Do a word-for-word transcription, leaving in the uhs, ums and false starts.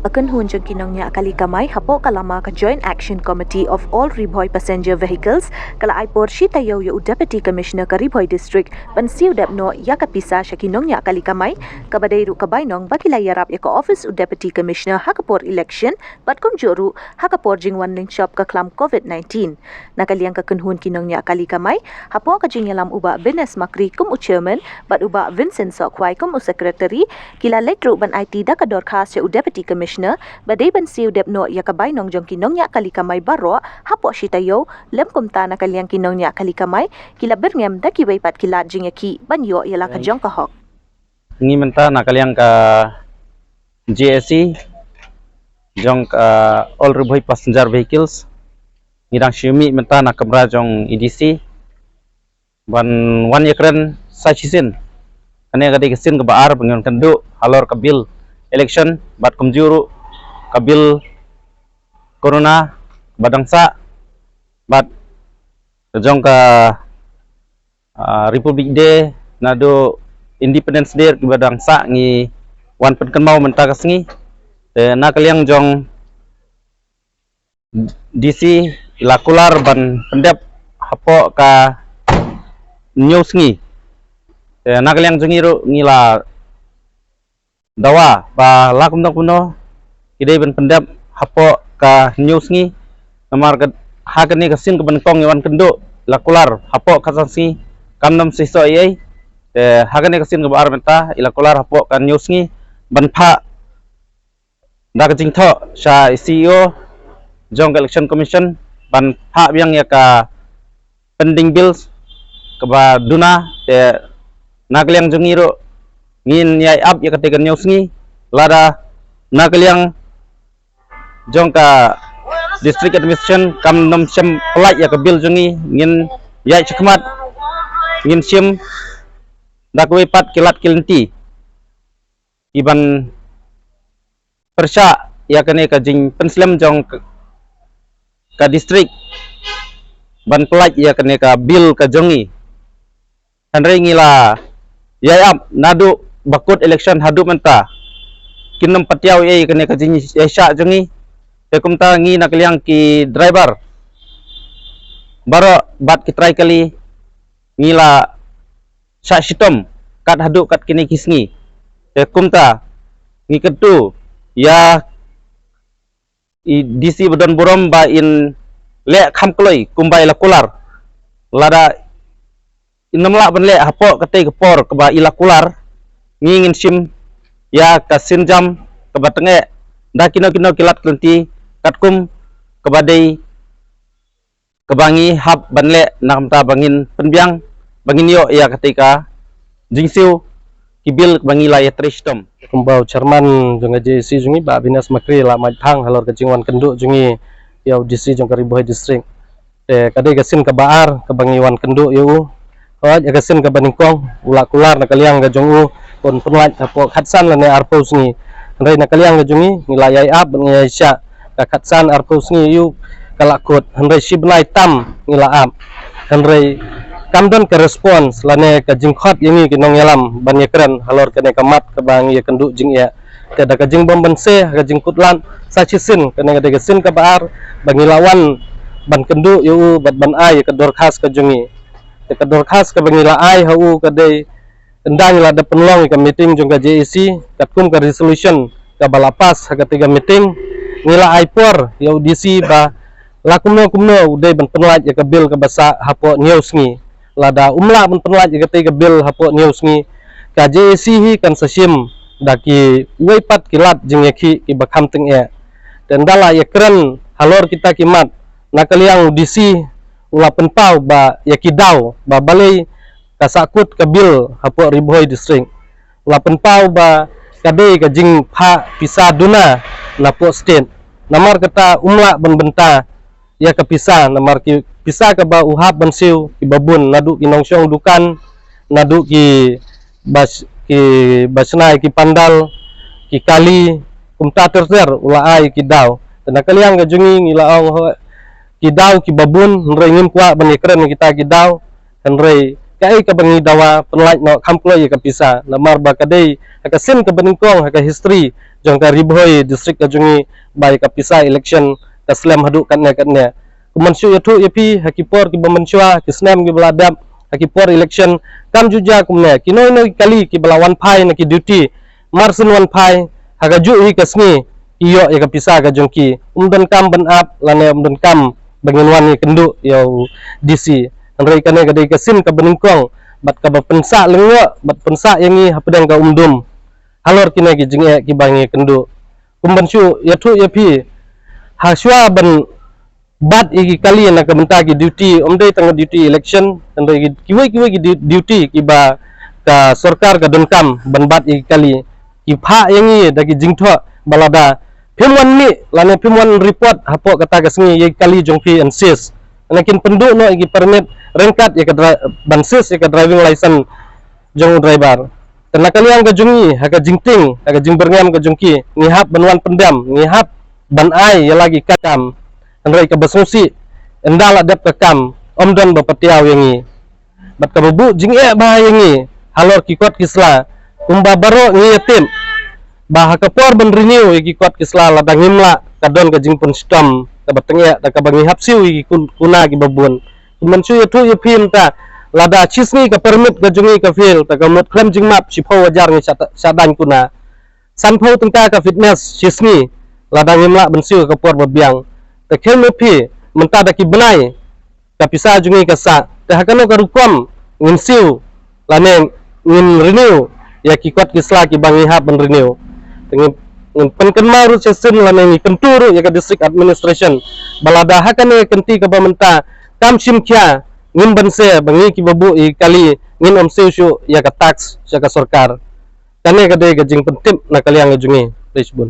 Ka kynhun jong ki nongñiah kali kamai hapoh ka lama ka Joint Action Committee of All Ri Bhoi Passenger Vehicles ka la ai por shi taïew ïa u Deputy Commissioner ka Ri Bhoi District ban siew dep noh ïa ka pisa sha ki nongñiah kali kamai, kaba dei ruh ka bainong ba ki la ïarap ïa ka office u Deputy Commissioner ha ka por election bad kumjuh ruh ha ka por jingwan lynshop ka khlam covid nineteen. Na ka liang ka kynhun ki nongñiah kali kamai, hapoh ka jingïalam u Bah Bines Makri kum u chairman bad u Bah Vincent Sohkhwai kum u secretary, ki la leit ruh ban aiti da ka dorkhas sha u Deputy Commissioner ba dei ban siew dep noh ïa ka bainong jong ki nongñiah kali kamai baroh hapoh shi taïew, lem kumta na ka liang ki nongñiah kali kamai ki la byrngem da kiwei pat ki lad jingïakhih ban ïoh ïa la ka jong ka hok. Ngi mynta na ka liang ka J A C jong ka All Ri Bhoi Passenger Vehicles, ngi dang shu mih mynta na kamra jong A D C ban wan ïakren sa shisien. Kane ka dei ka sien kaba ar ba ngi wan kynduh halor ka bill election bad kumjuh ruh ka bill corona ba dang sah bad ka jong ka, ah, Republic Day naduh Independence Day kiba dang sah ngi wan pynkynmaw mynta ka sngi. Te na ka liang jong D C i la kular ban pyndep hapoh ka hynñiew sngi. Te na ka liang jong ngi ruh ngi la dawa ba la kumno kumno ki dei ban pyndep hapoh ka hynñiew sngi. Namar ka ha kane ka sien kaba nyngkong i wan kynduh i la kular hapoh ka san sngi kam nym seisoh ei ei. Te ha kane ka sien kaba ar mynta i la kular hapoh ka hynñiew sngi ban phah da ka jingthoh sha C E O jong ka Election Commission ban phah biang ïa ka pending bills kaba duna. Te na ka liang jong ngi ruh ngin ïai ap ïa kata ka hynñiew sngi, lada na ka liang jong ka District Administration kam nym shim pynlait ïa ka bill jong ngi, ngin ïai shakmat, ngin shim da kawei pat ki lad ki lynti kiban pyrshah ïa kane ka jingpynslem jong ka, ka district ban pynlait ïa kane ka bill ka jong ngi. Hynrei ngi la ïai ap naduh ba kut election haduh mynta kin nym patiaw ei ei kane ka jingïaishah jong ngi. Te kumta ngi na ka liang ki driver baroh bad ki trai kali ngi la shah shitom kat haduh kat kine ki sngi. Te kumta ngi kyntu ïa i D C ba don burom ba in leh kham kloi kumba i la kular. Lada in nym lah ban leh hapoh katei ka por kaba i la kular, ngi ngin shim ïa ka sienjam kaba tyngeh da kino kino ki lad ki lynti katkum kaba dei kaba ngi hap ban leh, na ka bynta ba ngin pynbiang ba ngin ïoh ïa katei ka jingsiew ki bill ba ngi la ïatrei shitom. Kumba u chairman jong ka J A C jong ngi Bah Bines Makri la mait phang halor ka jingwan kynduh jong ngi ïa u D C jong ka Ri Bhoi District. Te ka dei ka sien kaba ar kaba ngi wan kynduh ïa u. Hooid, ïa ka sien kaba nyngkong u la kular na ka liang ka jong u ban pynlait hapoh khatsan lane arphew sngi. Hynrei na ka liang ka jong ngi ngi la ïai ap bad ngi ïai shah ka khatsan arphew sngi ïa u ka la kut. Hynrei shi bnai tam ngi la ap. Hynrei kam don ka response lane ka jingkhot ïa ngi ki nongïalam ban ïakren halor kane ka mat kaba ngi ïakynduh jingeh. Te da ka jingbym banse ha ka jingkut lad sa shisien, kane ka dei ka sien kaba ar ba ngi la wan ban kynduh ïa u bad ban ai ïa ka dorkhas ka jong ngi. Te ka dorkhas kaba ngi la ai ha u ka dei, ynda ngi la dep pynlong ïa ka meeting jong ka J A C katkum ka resolution kaba la pass ha katei ka meeting, ngi la ai por ïa u D C ba la kumno kumno u dei ban pynlait ïa ka bill kaba sah hapoh hynñiew sngi. Lada um lah ban pynlait ïa katei ka bill hapoh hynñiew sngi, ka J A C hi kan sa shim da kiwei pat ki lad jingïakhih kiba kham tyngeh. Te ynda la ïakren halor kita ki mat, na ka liang u D C u la pynpaw ba ïa ki daw ba balei ka sahkut ka bill hapoh Ri Bhoi District. U la pynpaw ba ka dei ka jingphah pisa duna napoh state. Namar kata um lah ban bynta ïa ka pisa, namar ki pisa kaba u hap ban siew kiba bun, naduh ki nongshong dukan, naduh kiba sh-, kiba shna ïa ki pandal, ki kali, kumta ter ter u la ai ki daw. Te na ka liang ka jong ngi ngi la ong ho, ki daw kiba bun, hynrei ngim kwah ban ïakren ïa kita ki daw. Hynrei kaei kaba ngi dawa, pynlait noh kham kloi ïa ka pisa, namar ba ka dei ha ka sien kaba nyngkong ha ka history jong ka Ri Bhoi district ka jong ngi ba ïa ka pisa election ka slem haduh katne katne. Kum ban shu ïathuh ïa phi, ha ki por kiba mynshuwa, ki snem kiba la dep, ha ki por election kam ju jia kumne. Kino kino ki kali kiba la wan phai na ki duty, mar syn wan phai, ha kajuh hi ka sngi ki ïoh ïa ka pisa ka jong ki. Um donkam ban ap lane um donkam ba ngin wan ïakynduh ïa u D C. Hynrei kane ka dei ka sien kaba nyngkong bad kaba pynsah lyngngoh bad pynsah ïa ngi hapdeng ka umdum halor kine ki jingeh kiba ngi ïakynduh. Kum ban shu ïathuh ïa phi, ha shuwa ban bat ïa ki kali na ka bynta ki duty, um dei tang duty election, hynrei ki, kiwei kiwei ki du-, duty kiba ka sorkar ka donkam ban bat ïa ki kali, ki phah ïa ngi da ki jingthoh ba lada phim wan mih lane phim wan report hapoh kata ka sngi ïa ki kali jong phi yn seize. Lane kin pynduh noh ïa ki permit ryngkat ïa ka dri-, ban seize ïa ka driving license jong u driver. Te na ka liang ka jong ngi, ha ka jingtieng, ha ka jingbyrngem ka jong ki, ngi hap ban wan pyndem, ngi hap ban ai ïa la ki kam. Hynrei kaba sngewsih, ynda la dep ka kam, ym don ba patiaw ïa ngi. Bad kaba buh jingeh bha ïa ngi halor ki kot ki sla, kumba baroh ngi ïatip ba ha ka por ban renew ïa ki kot ki sla, lada ngim lah, ka don ka jingpynshitom kaba tyngeh da kaba ngi hap siew ïa ki kun-, kuna kiba bun. Kum ban shu ïathuh ïa phi mynta, lada shi sngi ka permit ka jong ngi ka fail, te ka mut khlem jingmap shiphew hajar ngi shah, shah daiñ kuna. Sanphew tyngka ka fitness shi sngi, lada ngim lah ban siew ha ka por ba biang. Te kheiñ ma phi, mynta da ki bnai ka pisa jong ngi ka sah, te ha kano ka rukom ngin siew lane ngin renew ïa ki kot ki sla kiba ngi hap ban renew? Te ngin, ngin pynkynmaw ruh shisien lane ngi kyntu ruh ïa ka district administration ba lada ha kane ka kynti kaba mynta kam shim khia, ngim banse ba ngi kiba buh ïa ki kali ngin ym siew shuh ïa ka tax sha ka sorkar. Kane ka dei ka jingpyntip na ka liang ka jong ngi. Khublei shibun.